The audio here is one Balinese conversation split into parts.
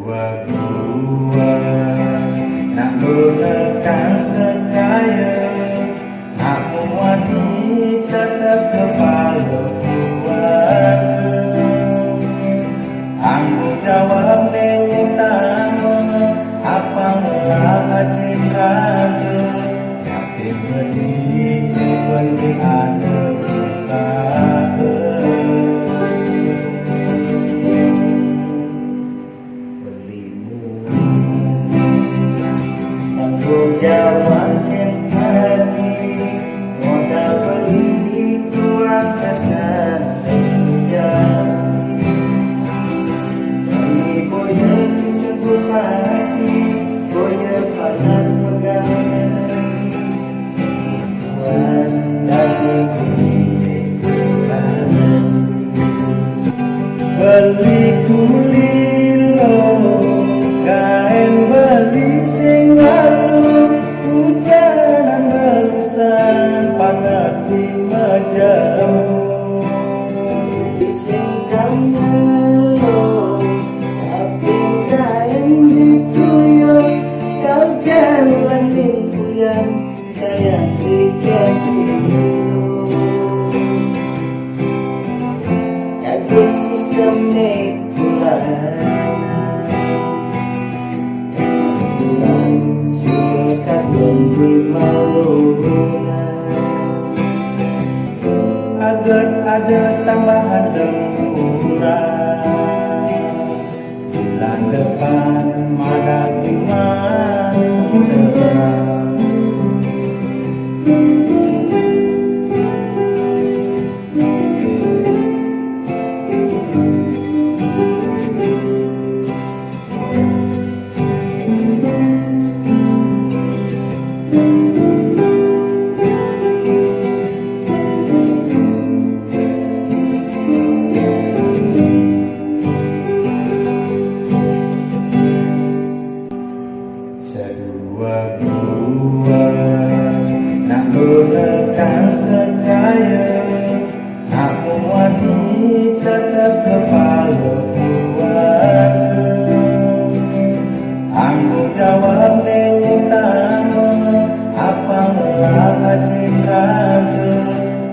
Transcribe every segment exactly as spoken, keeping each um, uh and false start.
Sedua-dua nak menekan sekaya, nak muat ni tetap kepala keluarga. Tanggungjawab ni utama, apa ngelak haji raga. Tapi berdiri pun di ada usaha. Belimu tanggungjawab yang tadi, modal beli tuang kesan dan sejati. Beli boya cucuk bupati, boya panas pegang negeri. Beli kulilo, kain beli sing lalu, hujan belusan, panas di mejamu. Sing kamu lo, tapi kain dikuyok, kau jangan mingkuyan. Sayang tiket dulu. Kaki sistem ni pulang. Pulang sudah kadun di malu. Agar ada tambahan lemburan. Bulan depan malam Jumat terang. Sedua-dua nak gunakan sekaya, nak muat ni tetap kepala keluarga. Tanggungjawab ni utama, apa ngelak haji raga.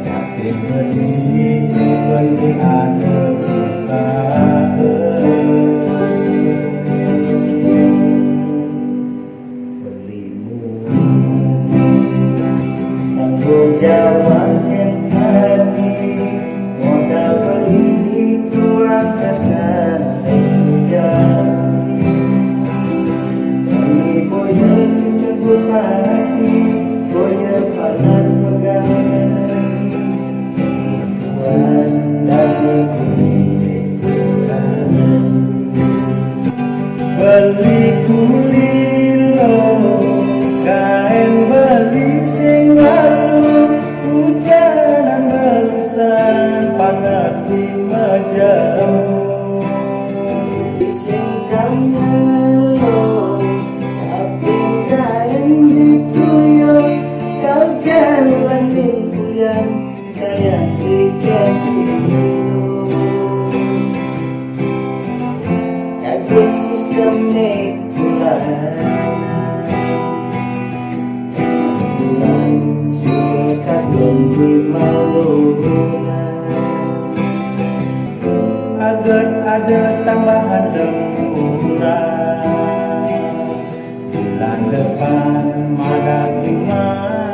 Tapi berdiri pun di ada usaha. Belimu tanggungjawab yang tadi, modal beli tuang kesan dan sejati. Beli boya cucuk bupati, boya panas pegang negeri. Beli kulilo, kain beli sing lalu, hujan belusan, panas di mejamu. Sing kamu lo, tapi kain dikuyok, kau jangan mingkuyan. Sayang tiket dulu. Kaki sistem ni pulang. Pulang sudah kadun di malu. Agar ada tambahan lemburan. Bulan depan malam Jumat